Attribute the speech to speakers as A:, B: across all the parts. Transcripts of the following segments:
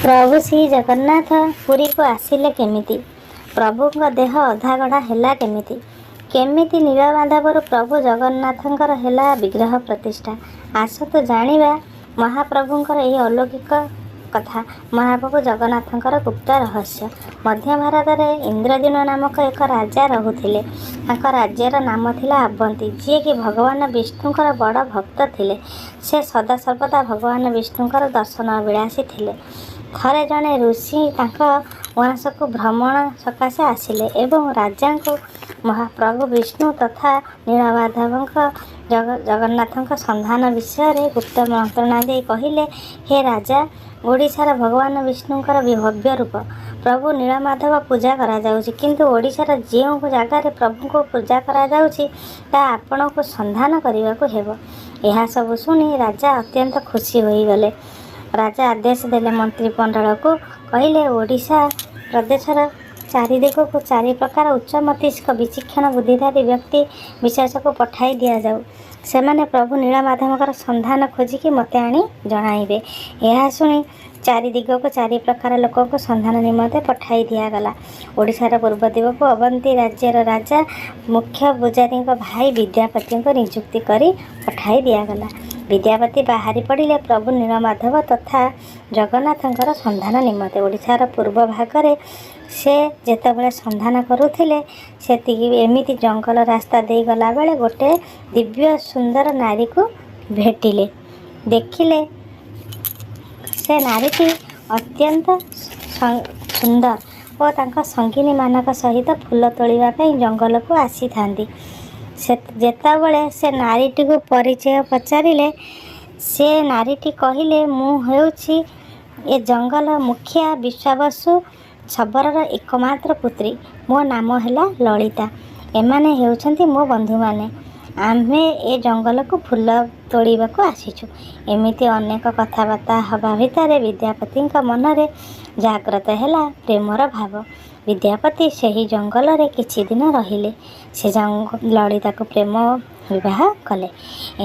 A: ପ୍ରଭୁ ଶ୍ରୀଜଗନ୍ନାଥ ପୁରୀକୁ ଆସିଲେ କେମିତି? ପ୍ରଭୁଙ୍କ ଦେହ ଅଧାଗଢ଼ା ହେଲା କେମିତି? କେମିତି ନୀଳମାଧବରୁ ପ୍ରଭୁ ଜଗନ୍ନାଥଙ୍କର ହେଲା ବିଗ୍ରହ ପ୍ରତିଷ୍ଠା? ଆସନ୍ତୁ ଜାଣିବା ମହାପ୍ରଭୁଙ୍କର ଏହି ଅଲୌକିକ କଥା, ମହାପ୍ରଭୁ ଜଗନ୍ନାଥଙ୍କର ଗୁପ୍ତ ରହସ୍ୟ। ମଧ୍ୟ ଭାରତରେ ଇନ୍ଦ୍ରଦ୍ୟୁମ୍ନ ନାମକ ଏକ ରାଜା ରହୁଥିଲେ। ତାଙ୍କ ରାଜ୍ୟର ନାମ ଥିଲା ଅବନ୍ତୀ, ଯିଏକି ଭଗବାନ ବିଷ୍ଣୁଙ୍କର ବଡ଼ ଭକ୍ତ ଥିଲେ। ସେ ସଦାସର୍ବଦା ଭଗବାନ ବିଷ୍ଣୁଙ୍କର ଦର୍ଶନାଭିଳାଷୀ ଥିଲେ। ଥରେ ଜଣେ ଋଷି ତାଙ୍କ ଉଆସକୁ ଭ୍ରମଣ ସକାଶେ ଆସିଲେ ଏବଂ ରାଜାଙ୍କୁ ମହାପ୍ରଭୁ ବିଷ୍ଣୁ ତଥା ନୀଳମାଧବଙ୍କ ଜଗନ୍ନାଥଙ୍କ ସନ୍ଧାନ ବିଷୟରେ ଗୁପ୍ତ ମନ୍ତ୍ରଣା ଦେଇ କହିଲେ, ହେ ରାଜା, ଓଡ଼ିଶାର ଭଗବାନ ବିଷ୍ଣୁଙ୍କର ଭବ୍ୟ ରୂପ ପ୍ରଭୁ ନୀଳମାଧବ ପୂଜା କରାଯାଉଛି, କିନ୍ତୁ ଓଡ଼ିଶାର ଯେଉଁ ଜାଗାରେ ପ୍ରଭୁଙ୍କୁ ପୂଜା କରାଯାଉଛି, ତାହା ଆପଣଙ୍କୁ ସନ୍ଧାନ କରିବାକୁ ହେବ। ଏହା ସବୁ ଶୁଣି ରାଜା ଅତ୍ୟନ୍ତ ଖୁସି ହୋଇଗଲେ। ରାଜା ଆଦେଶ ଦେଲେ ମନ୍ତ୍ରିମଣ୍ଡଳକୁ, କହିଲେ, ଓଡ଼ିଶା ପ୍ରଦେଶର ଚାରିଦିଗକୁ ଚାରି ପ୍ରକାର ଉଚ୍ଚ ମସ୍ତିଷ୍କ ବିଚକ୍ଷଣ ବୁଦ୍ଧିଧାରୀ ବ୍ୟକ୍ତି ବିଶେଷକୁ ପଠାଇ ଦିଆଯାଉ। ସେମାନେ ପ୍ରଭୁ ନୀଳମାଧବଙ୍କର ସନ୍ଧାନ ଖୋଜିକି ମୋତେ ଆଣି ଜଣାଇବେ। ଏହା ଶୁଣି ଚାରି ଦିଗକୁ ଚାରି ପ୍ରକାର ଲୋକଙ୍କୁ ସନ୍ଧାନ ନିମନ୍ତେ ପଠାଇ ଦିଆଗଲା। ଓଡ଼ିଶାର ପୂର୍ବ ଦିଗକୁ ଅବନ୍ତୀ ରାଜ୍ୟର ରାଜା ମୁଖ୍ୟ ପୂଜାରୀଙ୍କ ଭାଇ ବିଦ୍ୟାପତିଙ୍କୁ ନିଯୁକ୍ତି କରି ପଠାଇ ଦିଆଗଲା। ବିଦ୍ୟାପତି ବାହାରି ପଡ଼ିଲେ ପ୍ରଭୁ ନୀଳମାଧବ ତଥା ଜଗନ୍ନାଥଙ୍କର ସନ୍ଧାନ ନିମନ୍ତେ। ଓଡ଼ିଶାର ପୂର୍ବ ଭାଗରେ ସେ ଯେତେବେଳେ ସନ୍ଧାନ କରୁଥିଲେ, ସେତିକି ଏମିତି ଜଙ୍ଗଲ ରାସ୍ତା ଦେଇ ଗଲାବେଳେ ଗୋଟେ ଦିବ୍ୟ ସୁନ୍ଦର ନାରୀକୁ ଭେଟିଲେ। ଦେଖିଲେ ସେ ନାରୀଟି ଅତ୍ୟନ୍ତ ସୁନ୍ଦର ଓ ତାଙ୍କ ସଙ୍ଗିନୀମାନଙ୍କ ସହିତ ଫୁଲ ତୋଳିବା ପାଇଁ ଜଙ୍ଗଲକୁ ଆସିଥାନ୍ତି। ସେ ଯେତେବେଳେ ସେ ନାରୀଟିକୁ ପରିଚୟ ପଚାରିଲେ, ସେ ନାରୀଟି କହିଲେ, ମୁଁ ହେଉଛି ଏ ଜଙ୍ଗଲ ମୁଖିଆ ବିଶ୍ୱାବସୁ ଶବରର ଏକମାତ୍ର ପୁତ୍ରୀ। ମୋ ନାମ ହେଲା ଲଳିତା। ଏମାନେ ହେଉଛନ୍ତି ମୋ ବନ୍ଧୁମାନେ। ଆମ୍ଭେ ଏ ଜଙ୍ଗଲକୁ ଫୁଲ ତୋଳିବାକୁ ଆସିଛୁ। ଏମିତି ଅନେକ କଥାବାର୍ତ୍ତା ହେବା ଭିତରେ ବିଦ୍ୟାପତିଙ୍କ ମନରେ ଜାଗ୍ରତ ହେଲା ପ୍ରେମର ଭାବ। ବିଦ୍ୟାପତି ସେହି ଜଙ୍ଗଲରେ କିଛି ଦିନ ରହିଲେ। ସେ ଲଳିତାକୁ ପ୍ରେମ ବିବାହ କଲେ।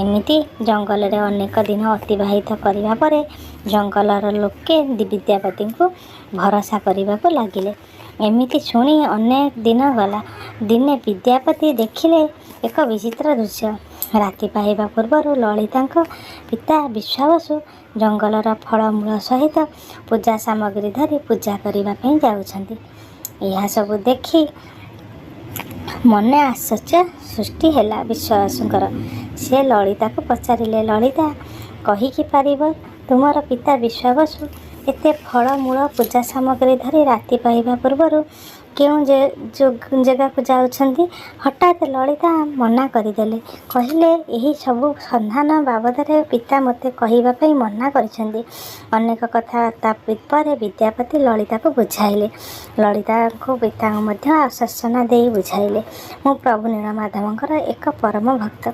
A: ଏମିତି ଜଙ୍ଗଲରେ ଅନେକ ଦିନ ଅତିବାହିତ କରିବା ପରେ ଜଙ୍ଗଲର ଲୋକେ ବିଦ୍ୟାପତିଙ୍କୁ ଭରସା କରିବାକୁ ଲାଗିଲେ। ଏମିତି ଶୁଣି ଅନେକ ଦିନ ଗଲା। ଦିନେ ବିଦ୍ୟାପତି ଦେଖିଲେ ଏକ ବିଚିତ୍ର ଦୃଶ୍ୟ। ରାତି ପାହିବା ପୂର୍ବରୁ ଲଳିତାଙ୍କ ପିତା ବିଶ୍ୱାବସୁ ଜଙ୍ଗଲର ଫଳମୂଳ ସହିତ ପୂଜା ସାମଗ୍ରୀ ଧରି ପୂଜା କରିବା ପାଇଁ ଯାଉଛନ୍ତି। ଏହା ସବୁ ଦେଖି ମନେ ଆଶ୍ଚର୍ଯ୍ୟ ସୃଷ୍ଟି ହେଲା ବିଶ୍ୱାବସୁଙ୍କର। ସେ ଲଳିତାକୁ ପଚାରିଲେ, ଲଳିତା, କହିକି ପାରିବ ତୁମର ପିତା ବିଶ୍ୱାବସୁ ଏତେ ଫଳମୂଳ ପୂଜା ସାମଗ୍ରୀ ଧରି ରାତି ପାହିବା ପୂର୍ବରୁ କେଉଁ ଜାଗାକୁ ଯାଉଛନ୍ତି? ହଠାତ୍ ଲଳିତା ମନା କରିଦେଲେ। କହିଲେ, ଏହି ସବୁ ସନ୍ଧାନ ବାବଦରେ ପିତା ମୋତେ କହିବା ପାଇଁ ମନା କରିଛନ୍ତି। ଅନେକ କଥାବାର୍ତ୍ତା ପରେ ବିଦ୍ୟାପତି ଲଳିତାକୁ ବୁଝାଇଲେ। ଲଳିତାଙ୍କୁ ପିତାଙ୍କୁ ମଧ୍ୟ ଆଶ୍ୱାସନା ଦେଇ ବୁଝାଇଲେ, ମୁଁ ପ୍ରଭୁ ନୀଳମାଧବଙ୍କର ଏକ ପରମ ଭକ୍ତ।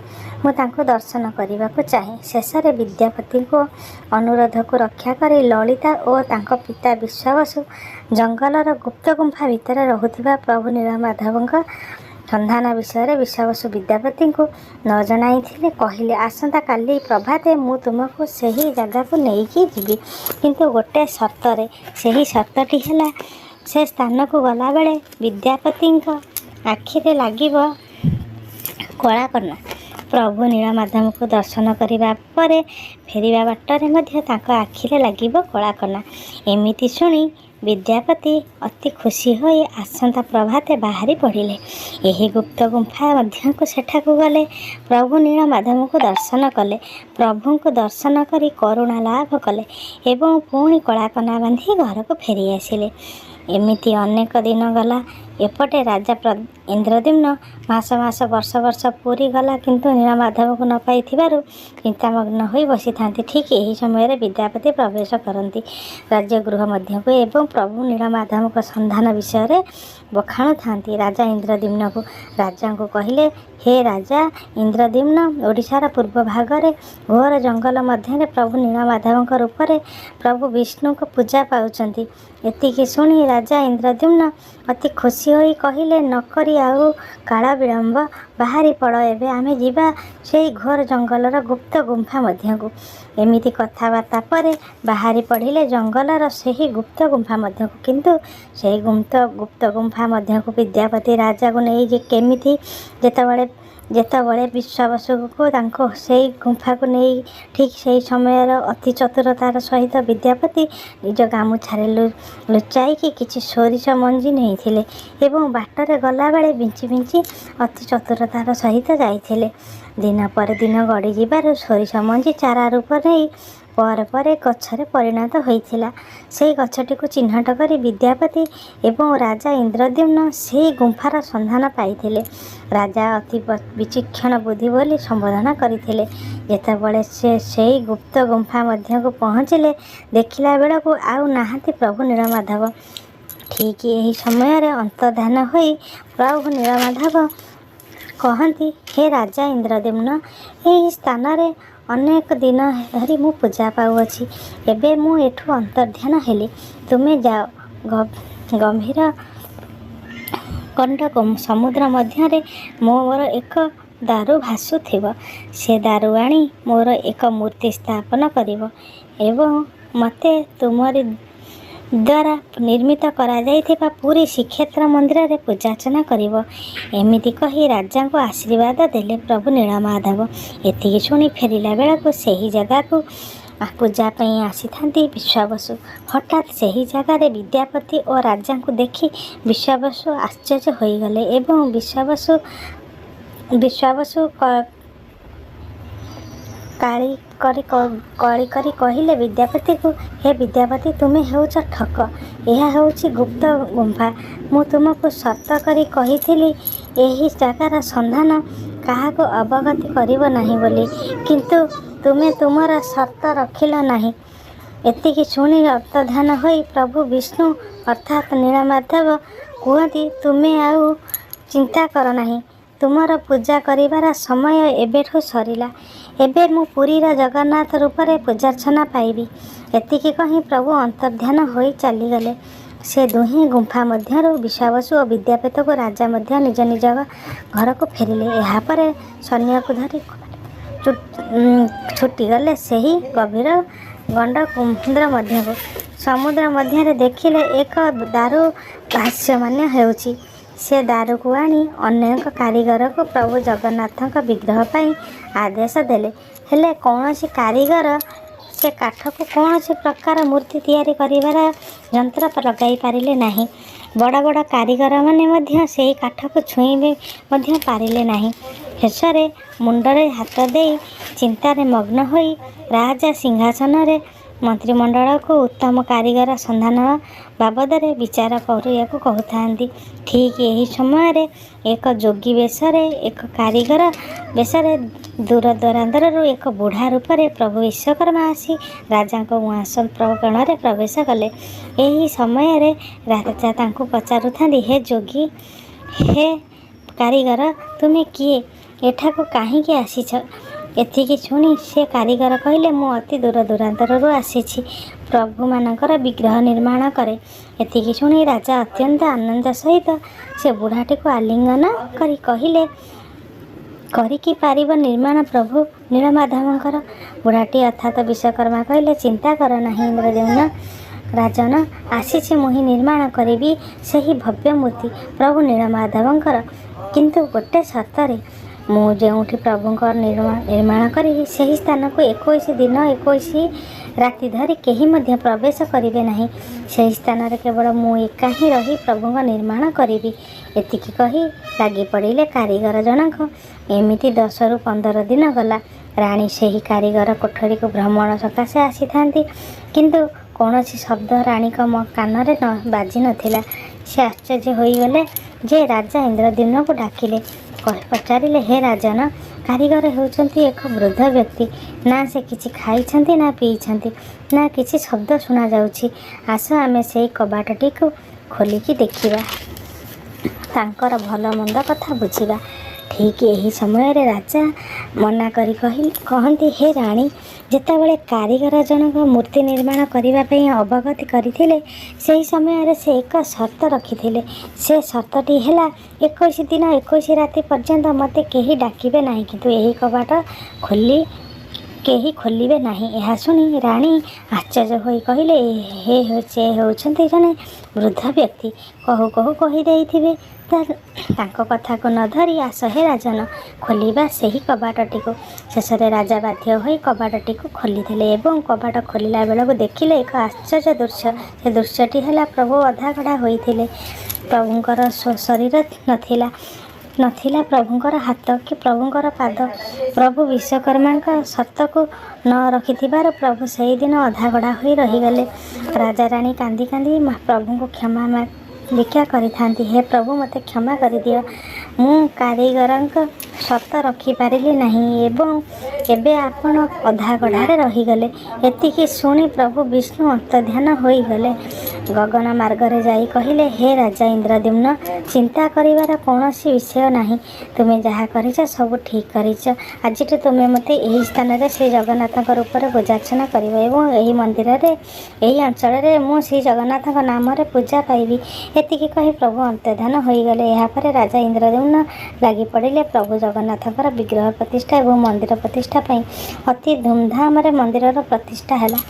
A: ମୁଁ ତାଙ୍କୁ ଦର୍ଶନ କରିବାକୁ ଚାହେଁ। ଶେଷରେ ବିଦ୍ୟାପତିଙ୍କ ଅନୁରୋଧକୁ ରକ୍ଷା କରି ଲଳିତା ଓ ତାଙ୍କ ପିତା ବିଶ୍ୱାବସୁ ଜଙ୍ଗଲର ଗୁପ୍ତ ଗୁମ୍ଫା ଭିତରେ ରହୁଥିବା ପ୍ରଭୁ ନୀଳମାଧବଙ୍କ ସନ୍ଧାନ ବିଷୟରେ ବିଶ୍ୱାବସୁ ବିଦ୍ୟାପତିଙ୍କୁ ନ ଜଣାଇଥିଲେ। କହିଲେ, ଆସନ୍ତା କାଲି ପ୍ରଭାତେ ମୁଁ ତୁମକୁ ସେହି ଜାଗାକୁ ନେଇକି ଯିବି, କିନ୍ତୁ ଗୋଟେ ସର୍ତ୍ତରେ। ସେହି ସର୍ତ୍ତଟି ହେଲା, ସେ ସ୍ଥାନକୁ ଗଲାବେଳେ ବିଦ୍ୟାପତିଙ୍କ ଆଖିରେ ଲାଗିବ କଳାକନା। ପ୍ରଭୁ ନୀଳମାଧବଙ୍କୁ ଦର୍ଶନ କରିବା ପରେ ଫେରିବା ବାଟରେ ମଧ୍ୟ ତାଙ୍କ ଆଖିରେ ଲାଗିବ କଳାକନା। ଏମିତି ଶୁଣି ବିଦ୍ୟାପତି ଅତି ଖୁସି ହୋଇ ଆସନ୍ତା ପ୍ରଭାତେ ବାହାରି ପଡ଼ିଲେ। ଏହି ଗୁପ୍ତ ଗୁମ୍ଫା ମଧ୍ୟକୁ ସେଠାକୁ ଗଲେ। ପ୍ରଭୁ ନୀଳମାଧବଙ୍କୁ ଦର୍ଶନ କଲେ। ପ୍ରଭୁଙ୍କୁ ଦର୍ଶନ କରି କରୁଣା ଲାଭ କଲେ ଏବଂ ପୁଣି କଳାକନା ବାନ୍ଧି ଘରକୁ ଫେରି ଆସିଲେ। ଏମିତି ଅନେକ ଦିନ ଗଲା। ଏପଟେ ରାଜା ଇନ୍ଦ୍ରଦ୍ୟୁମ୍ନ ମାସ ମାସ ବର୍ଷ ବର୍ଷ ପୁରୀ ଗଲା, କିନ୍ତୁ ନୀଳମାଧବଙ୍କୁ ନ ପାଇଥିବାରୁ ଚିନ୍ତାମଗ୍ନ ହୋଇ ବସିଥାନ୍ତି। ଠିକ୍ ଏହି ସମୟରେ ବିଦ୍ୟାପତି ପ୍ରବେଶ କରନ୍ତି ରାଜଗୃହ ମଧ୍ୟକୁ ଏବଂ ପ୍ରଭୁ ନୀଳମାଧବଙ୍କ ସନ୍ଧାନ ବିଷୟରେ ବଖାଣୁଥାନ୍ତି ରାଜା ଇନ୍ଦ୍ରଦ୍ୟୁମ୍ନକୁ। ରାଜାଙ୍କୁ କହିଲେ, ହେ ରାଜା ଇନ୍ଦ୍ରଦ୍ୟୁମ୍ନ, ଓଡ଼ିଶାର ପୂର୍ବ ଭାଗରେ ଘୋର ଜଙ୍ଗଲ ମଧ୍ୟରେ ପ୍ରଭୁ ନୀଳମାଧବଙ୍କ ରୂପରେ ପ୍ରଭୁ ବିଷ୍ଣୁଙ୍କ ପୂଜା ପାଉଛନ୍ତି। ଏତିକି ଶୁଣି ରାଜା ଇନ୍ଦ୍ରଦ୍ୟୁମ୍ନ ଅତି ଖୁସି ଖୁସି ହୋଇ କହିଲେ, ''ନକରି ଆଉ କାଳ ବିଳମ୍ବ, ବାହାରି ପଡ଼ ଏବେ ଆମେ ଯିବା ସେହି ଘୋର ଜଙ୍ଗଲର ଗୁପ୍ତ ଗୁମ୍ଫା ମଧ୍ୟକୁ। '' ଏମିତି କଥାବାର୍ତ୍ତା ପରେ ବାହାରି ପଡ଼ିଲେ ଜଙ୍ଗଲର ସେହି ଗୁପ୍ତ ଗୁମ୍ଫା ମଧ୍ୟକୁ। କିନ୍ତୁ ସେହି ଗୁପ୍ତ ଗୁମ୍ଫା ମଧ୍ୟକୁ ବିଦ୍ୟାପତି ରାଜାଙ୍କୁ ନେଇ ଯେ କେମିତି ଯେତେବେଳେ ବିଶ୍ୱାବସୁକୁ ତାଙ୍କୁ ସେଇ ଗୁମ୍ଫାକୁ ନେଇ ଠିକ୍ ସେହି ସମୟର ଅତି ଚତୁରତାର ସହିତ ବିଦ୍ୟାପତି ନିଜ ଗାମୁଛାରେ ଲୁଚାଇକି କିଛି ସୋରିଷ ମଞ୍ଜି ନେଇଥିଲେ ଏବଂ ବାଟରେ ଗଲାବେଳେ ବିଞ୍ଚି ବିଞ୍ଚି ଅତି ଚତୁରତାର ସହିତ ଯାଇଥିଲେ। ଦିନ ପରେ ଦିନ ଗଡ଼ିଯିବାରୁ ସୋରିଷ ମଞ୍ଜି ଚାରା ରୂପ ନେଇ ପରେ ପରେ ଗଛରେ ପରିଣତ ହୋଇଥିଲା। ସେହି ଗଛଟିକୁ ଚିହ୍ନଟ କରି ବିଦ୍ୟାପତି ଏବଂ ରାଜା ଇନ୍ଦ୍ରଦ୍ୟୁମ୍ନ ସେହି ଗୁମ୍ଫାର ସନ୍ଧାନ ପାଇଥିଲେ। ରାଜା ଅତି ବିଚକ୍ଷଣ ବୁଦ୍ଧି ବୋଲି ସମ୍ବୋଧନ କରିଥିଲେ। ଯେତେବେଳେ ସେ ସେହି ଗୁପ୍ତ ଗୁମ୍ଫା ମଧ୍ୟକୁ ପହଞ୍ଚିଲେ, ଦେଖିଲା ବେଳକୁ ଆଉ ନାହାନ୍ତି ପ୍ରଭୁ ନୀଳମାଧବ। ଠିକ୍ ଏହି ସମୟରେ ଅନ୍ତର୍ଦ୍ଧାନ ହୋଇ ପ୍ରଭୁ ନୀଳମାଧବ କହନ୍ତି, ହେ ରାଜା ଇନ୍ଦ୍ରଦ୍ୟୁମ୍ନ, ଏହି ସ୍ଥାନରେ ଅନେକ ଦିନ ଧରି ମୁଁ ପୂଜା ପାଉଅଛି। ଏବେ ମୁଁ ଏଠୁ ଅନ୍ତର୍ଦ୍ଧାନ ହେଲି। ତୁମେ ଯାଅ, ଗଭୀର ଗଣ୍ଡ ସମୁଦ୍ର ମଧ୍ୟରେ ମୋର ଏକ ଦାରୁ ଭାସୁଥିବ। ସେ ଦାରୁ ଆଣି ମୋର ଏକ ମୂର୍ତ୍ତି ସ୍ଥାପନ କରିବ ଏବଂ ମୋତେ ତୁମରି ଦ୍ୱାରା ନିର୍ମିତ କରାଯାଇଥିବା ପୁରୀ ଶ୍ରୀକ୍ଷେତ୍ର ମନ୍ଦିରରେ ପୂଜାର୍ଚ୍ଚନା କରିବ। ଏମିତି କହି ରାଜାଙ୍କୁ ଆଶୀର୍ବାଦ ଦେଲେ ପ୍ରଭୁ ନୀଳମାଧବ। ଏତିକି ଶୁଣି ଫେରିଲା ବେଳକୁ ସେହି ଜାଗାକୁ ପୂଜା ପାଇଁ ଆସିଥାନ୍ତି ବିଶ୍ୱାବସୁ। ହଠାତ୍ ସେହି ଜାଗାରେ ବିଦ୍ୟାପତି ଓ ରାଜାଙ୍କୁ ଦେଖି ବିଶ୍ୱାବସୁ ଆଶ୍ଚର୍ଯ୍ୟ ହୋଇଗଲେ ଏବଂ ବିଶ୍ୱାବସୁ କଳି କରି କହିଲେ ବିଦ୍ୟାପତିକୁ, ହେ ବିଦ୍ୟାପତି, ତୁମେ ହେଉଛ ଠକ। ଏହା ହେଉଛି ଗୁପ୍ତ ଗୁମ୍ଫା। ମୁଁ ତୁମକୁ ସର୍ତ୍ତ କରି କହିଥିଲି ଏହି ଜାଗାର ସନ୍ଧାନ କାହାକୁ ଅବଗତି କରିବ ନାହିଁ ବୋଲି। କିନ୍ତୁ ତୁମେ ତୁମର ସର୍ତ୍ତ ରଖିଲ ନାହିଁ। ଏତିକି ଶୁଣି ଅନ୍ତର୍ଦ୍ଧାନ ହୋଇ ପ୍ରଭୁ ବିଷ୍ଣୁ ଅର୍ଥାତ୍ ନୀଳମାଧବ କୁହନ୍ତି, ତୁମେ ଆଉ ଚିନ୍ତା କର ନାହିଁ। ତୁମର ପୂଜା କରିବାର ସମୟ ଏବେଠୁ ସରିଲା। ଏବେ ମୁଁ ପୁରୀର ଜଗନ୍ନାଥ ରୂପରେ ପୂଜାର୍ଚ୍ଚନା ପାଇବି। ଏତିକି କହି ପ୍ରଭୁ ଅନ୍ତର୍ଦ୍ଧାନ ହୋଇ ଚାଲିଗଲେ। ସେ ଦୁହେଁ ଗୁମ୍ଫା ମଧ୍ୟରୁ ବିଶ୍ୱାବସୁ ଓ ବିଦ୍ୟାପତିକୁ ରାଜା ମଧ୍ୟ ନିଜ ନିଜ ଘରକୁ ଫେରିଲେ। ଏହାପରେ ସୈନ୍ୟକୁ ଧରି ଛୁଟିଗଲେ ସେହି ଗଭୀର ଗଣ୍ଡ ସମୁଦ୍ର ମଧ୍ୟକୁ। ସମୁଦ୍ର ମଧ୍ୟରେ ଦେଖିଲେ ଏକ ଦାରୁ ଭାସମାନ ହେଉଛି। ସେ ଦାରୁକୁ ଆଣି ଅନେକ କାରିଗରକୁ ପ୍ରଭୁ ଜଗନ୍ନାଥଙ୍କ ବିଗ୍ରହ ପାଇଁ ଆଦେଶ ଦେଲେ। ହେଲେ କୌଣସି କାରିଗର ସେ କାଠକୁ କୌଣସି ପ୍ରକାର ମୂର୍ତ୍ତି ତିଆରି କରିବାର ଯନ୍ତ୍ର ଲଗାଇ ପାରିଲେ ନାହିଁ। ବଡ଼ ବଡ଼ କାରିଗରମାନେ ମଧ୍ୟ ସେହି କାଠକୁ ଛୁଇଁ ମଧ୍ୟ ପାରିଲେ ନାହିଁ। ଶେଷରେ ମୁଣ୍ଡରେ ହାତ ଦେଇ ଚିନ୍ତାରେ ମଗ୍ନ ହୋଇ ରାଜା ସିଂହାସନରେ ମନ୍ତ୍ରିମଣ୍ଡଳକୁ ଉତ୍ତମ କାରିଗର ସନ୍ଧାନ ବାବଦରେ ବିଚାର କରିବାକୁ କହୁଥାନ୍ତି, ଠିକ୍ ଏହି ସମୟରେ ଏକ ଯୋଗୀ ବେଶରେ, ଏକ କାରିଗର ବେଶରେ ଦୂରଦୂରାନ୍ତରରୁ ଏକ ବୁଢ଼ା ରୂପରେ ପ୍ରଭୁ ବିଶ୍ୱକର୍ମା ଆସି ରାଜାଙ୍କ ଉଆସ ପ୍ରାଙ୍ଗଣରେ ପ୍ରବେଶ କଲେ। ଏହି ସମୟରେ ରାଜା ତାଙ୍କୁ ପଚାରୁଥାନ୍ତି, ହେ ଯୋଗୀ, ହେ କାରିଗର, ତୁମେ କିଏ? ଏଠାକୁ କାହିଁକି ଆସିଛ? ଏତିକି ଶୁଣି ସେ କାରିଗର କହିଲେ, ମୁଁ ଅତି ଦୂରଦୂରାନ୍ତରରୁ ଆସିଛି, ପ୍ରଭୁମାନଙ୍କର ବିଗ୍ରହ ନିର୍ମାଣ କରେ। ଏତିକି ଶୁଣି ରାଜା ଅତ୍ୟନ୍ତ ଆନନ୍ଦ ସହିତ ସେ ବୁଢ଼ାଟିକୁ ଆଲିଙ୍ଗନ କରି କହିଲେ, କରିକି ପାରିବ ନିର୍ମାଣ ପ୍ରଭୁ ନୀଳମାଧବଙ୍କର? ବୁଢ଼ାଟି ଅର୍ଥାତ୍ ବିଶ୍ୱକର୍ମା କହିଲେ, ଚିନ୍ତା କର ନାହିଁ ଇନ୍ଦ୍ରଦ୍ୟୁମ୍ନ ରାଜନ, ଆସିଛି ମୁହିଁ ନିର୍ମାଣ କରିବି ସେହି ଭବ୍ୟ ମୂର୍ତ୍ତି ପ୍ରଭୁ ନୀଳମାଧବଙ୍କର। କିନ୍ତୁ ଗୋଟେ ସର୍ତ୍ତରେ। ମୁଁ ଯେଉଁଠି ପ୍ରଭୁଙ୍କ ନିର୍ମାଣ କରିବି, ସେହି ସ୍ଥାନକୁ 21 ଦିନ 21 ରାତି ଧରି କେହି ମଧ୍ୟ ପ୍ରବେଶ କରିବେ ନାହିଁ। ସେହି ସ୍ଥାନରେ କେବଳ ମୁଁ ଏକା ହିଁ ରହି ପ୍ରଭୁଙ୍କ ନିର୍ମାଣ କରିବି। ଏତିକି କହି ଲାଗିପଡ଼ିଲେ କାରିଗର ଜଣକ। ଏମିତି 10ରୁ 15 ଦିନ ଗଲା। ରାଣୀ ସେହି କାରିଗର କୋଠରୀକୁ ଭ୍ରମଣ ସକାଶେ ଆସିଥାନ୍ତି। କିନ୍ତୁ କୌଣସି ଶବ୍ଦ ରାଣୀଙ୍କ କାନରେ ବାଜି ନଥିଲା। ସେ ଆଶ୍ଚର୍ଯ୍ୟ ହୋଇଗଲେ ଯେ ରାଜା ଇନ୍ଦ୍ରଦ୍ୟୁମ୍ନଙ୍କୁ ଡାକିଲେ। ପଚାରିଲେ, ହେ ରାଜନ, କାରିଗର ହେଉଛନ୍ତି ଏକ ବୃଦ୍ଧ ବ୍ୟକ୍ତି। ନା ସେ କିଛି ଖାଇଛନ୍ତି ନା ପିଇଛନ୍ତି, ନା କିଛି ଶବ୍ଦ ଶୁଣାଯାଉଛି। ଆସ, ଆମେ ସେଇ କବାଟଟିକୁ ଖୋଲିକି ଦେଖିବା। ତାଙ୍କର ଭଲ ମନ୍ଦ କଥା ବୁଝିବା। ଠିକ୍ ଠିକ୍ ଏହି ସମୟରେ ରାଜା ମନା କରି କହନ୍ତି, ହେ ରାଣୀ, ଯେତେବେଳେ କାରିଗର ଜଣକ ମୂର୍ତ୍ତି ନିର୍ମାଣ କରିବା ପାଇଁ ଅବଗତି କରିଥିଲେ, ସେହି ସମୟରେ ସେ ଏକ ସର୍ତ୍ତ ରଖିଥିଲେ। ସେ ସର୍ତ୍ତଟି ହେଲା, 21 ଦିନ 21 ରାତି ପର୍ଯ୍ୟନ୍ତ ମୋତେ କେହି ଡାକିବେ ନାହିଁ, କିନ୍ତୁ ଏହି କବାଟ କେହି ଖୋଲିବେ ନାହିଁ। ଏହା ଶୁଣି ରାଣୀ ଆଶ୍ଚର୍ଯ୍ୟ ହୋଇ କହିଲେ, ହେ, ସେ ହେଉଛନ୍ତି ଜଣେ ବୃଦ୍ଧ ବ୍ୟକ୍ତି, କହୁ କହୁ କହିଦେଇଥିବେ। ତାଙ୍କ କଥାକୁ ନ ଧରି ଆସ ହେ ରାଜନ, ଖୋଲିବା ସେହି କବାଟଟିକୁ। ଶେଷରେ ରାଜା ବାଧ୍ୟ ହୋଇ କବାଟଟିକୁ ଖୋଲିଦେଲେ ଏବଂ କବାଟ ଖୋଲିଲା ବେଳକୁ ଦେଖିଲେ ଏକ ଆଶ୍ଚର୍ଯ୍ୟ ଦୃଶ୍ୟ। ସେ ଦୃଶ୍ୟଟି ହେଲା, ପ୍ରଭୁ ଅଧାଗଢ଼ା ହୋଇଥିଲେ। ପ୍ରଭୁଙ୍କର ଶରୀର ନଥିଲା, ନଥିଲା ପ୍ରଭୁଙ୍କର ହାତ କି ପ୍ରଭୁଙ୍କର ପାଦ। ପ୍ରଭୁ ବିଶ୍ୱକର୍ମାଙ୍କ ସର୍ତ୍ତକୁ ନ ରଖିଥିବାରୁ ପ୍ରଭୁ ସେହିଦିନ ଅଧାଗଢ଼ା ହୋଇ ରହିଗଲେ। ରାଜାରାଣୀ କାନ୍ଦି କାନ୍ଦି ପ୍ରଭୁଙ୍କୁ କ୍ଷମା ଭିକ୍ଷା କରିଥାନ୍ତି, ହେ ପ୍ରଭୁ, ମୋତେ କ୍ଷମା କରିଦିଅ। ମୁଁ କାରିଗରଙ୍କ ସର୍ତ୍ତ ରଖିପାରିଲି ନାହିଁ ଏବଂ ଏବେ ଆପଣ ଅଧାଗଢ଼ାରେ ରହିଗଲେ। ଏତିକି ଶୁଣି ପ୍ରଭୁ ବିଷ୍ଣୁ ଅନ୍ତର୍ଧ୍ୟାନ ହୋଇଗଲେ। ଗଗନ ମାର୍ଗରେ ଯାଇ କହିଲେ, ହେ ରାଜା ଇନ୍ଦ୍ରଦ୍ୟୁମ୍ନ, ଚିନ୍ତା କରିବାର କୌଣସି ବିଷୟ ନାହିଁ। ତୁମେ ଯାହା କରିଛ, ସବୁ ଠିକ୍ କରିଛ। ଆଜିଠୁ ତୁମେ ମୋତେ ଏହି ସ୍ଥାନରେ ଶ୍ରୀ ଜଗନ୍ନାଥଙ୍କ ରୂପରେ ପୂଜାର୍ଚ୍ଚନା କରିବ ଏବଂ ଏହି ମନ୍ଦିରରେ, ଏହି ଅଞ୍ଚଳରେ ମୁଁ ଶ୍ରୀ ଜଗନ୍ନାଥଙ୍କ ନାମରେ ପୂଜା ପାଇବି। ଏତିକି କହି ପ୍ରଭୁ ଅନ୍ତର୍ଧ୍ୟାନ ହୋଇଗଲେ। ଏହାପରେ ରାଜା ଇନ୍ଦ୍ରଦ୍ୟୁମ୍ନ ଲାଗି ପଡ଼ିଲେ ପ୍ରଭୁ ଜଗନ୍ନାଥଙ୍କର ବିଗ୍ରହ ପ୍ରତିଷ୍ଠା ଏବଂ ମନ୍ଦିର ପ୍ରତିଷ୍ଠା ପାଇଁ। ଅତି ଧୁମଧାମରେ ମନ୍ଦିରର ପ୍ରତିଷ୍ଠା ହେଲା।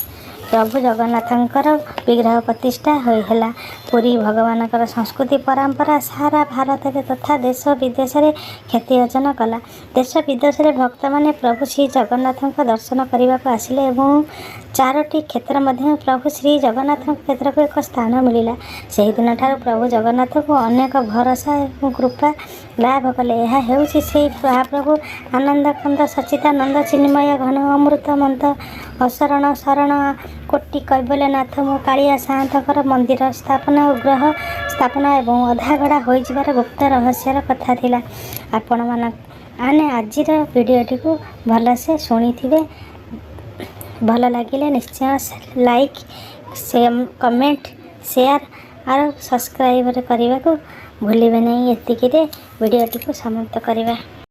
A: ପ୍ରଭୁ ଜଗନ୍ନାଥଙ୍କର ବିଗ୍ରହ ପ୍ରତିଷ୍ଠା ହେଲା। ପୁରୀ ଭଗବାନଙ୍କର ସଂସ୍କୃତି ପରମ୍ପରା ସାରା ଭାରତରେ ତଥା ଦେଶ ବିଦେଶରେ ଖ୍ୟାତି ଅର୍ଜନ କଲା। ଦେଶ ବିଦେଶରେ ଭକ୍ତମାନେ ପ୍ରଭୁ ଶ୍ରୀ ଜଗନ୍ନାଥଙ୍କ ଦର୍ଶନ କରିବାକୁ ଆସିଲେ ଏବଂ ଚାରୋଟି କ୍ଷେତ୍ର ମଧ୍ୟ ପ୍ରଭୁ ଶ୍ରୀ ଜଗନ୍ନାଥଙ୍କ କ୍ଷେତ୍ରକୁ ଏକ ସ୍ଥାନ ମିଳିଲା। ସେହିଦିନଠାରୁ ପ୍ରଭୁ ଜଗନ୍ନାଥଙ୍କୁ ଅନେକ ଭରସା ଏବଂ କୃପା ଲାଭ କଲେ। ଏହା ହେଉଛି ସେଇ ମହାପ୍ରଭୁ ଆନନ୍ଦକନ୍ଦ ସଚ୍ଚିଦାନନ୍ଦ ଚିନ୍ମୟ ଘନ ଅମୃତ ମନ୍ତ ଅଶରଣ ଶରଣ କୋଟି କୈବଲ୍ୟନାଥ ମୋ କାଳିଆ ସାଆନ୍ତଙ୍କର ମନ୍ଦିର ସ୍ଥାପନ, ବିଗ୍ରହ ସ୍ଥାପନ ଏବଂ ଅଧାଗଢ଼ା ହୋଇଯିବାର ଗୁପ୍ତ ରହସ୍ୟର କଥା ଥିଲା। ଆପଣମାନେ ଆଜିର ଭିଡ଼ିଓଟିକୁ ଭଲସେ ଶୁଣିଥିବେ। ଭଲ ଲାଗିଲେ ନିଶ୍ଚୟ ଲାଇକ୍, କମେଣ୍ଟ, ସେୟାର ଆଉ ସବସ୍କ୍ରାଇବ୍ କରିବାକୁ ଭୁଲିବେ ନାହିଁ। ଏତିକିରେ ଭିଡ଼ିଓଟିକୁ ସମାପ୍ତ କରିବା।